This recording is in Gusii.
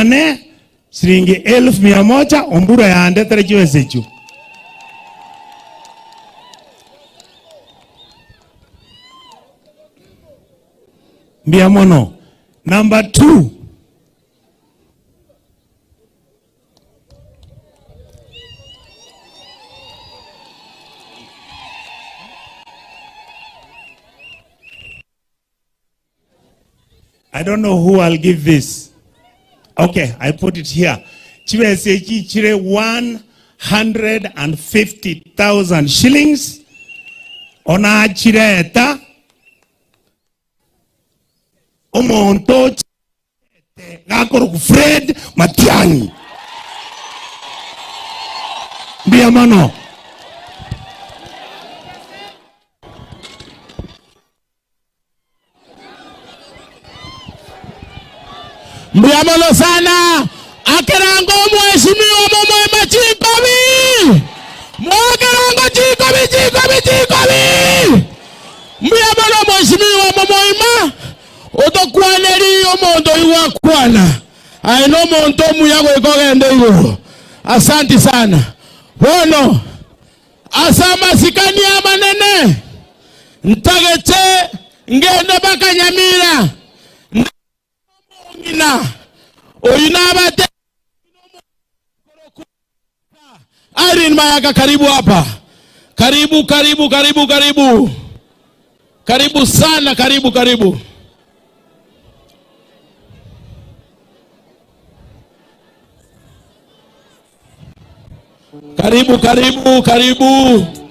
Nkaenane siringi elfu mia moja Omburu ayandetere chibesa echio. Mbuya mono. Number two. I don't know who I'll give this. Okay, I put it here. Chibesa echi chire 150,000 shillings. Onachireta omonto ochete gakorokwa Fred Matiang'i. Mbuya mono. Mbuya mono sana akerango omweshimiwa momoima chinkobi mwakerango chinkobi chinkobi chinkobi mbuya mono omweshimiwa momoima otokwaneri omonto oyio gwakwana aye nomonto omuya goika ogende igoro asanti sana bono Ase amasikani amanene ntagete ngende mpaka Nyamira, ndore omong'ina oyio nabate Irene Mayaka, karibu hapa, karibu karibu karibu karibu karibu sana, karibu karibu. Karibu, karibu, karibu.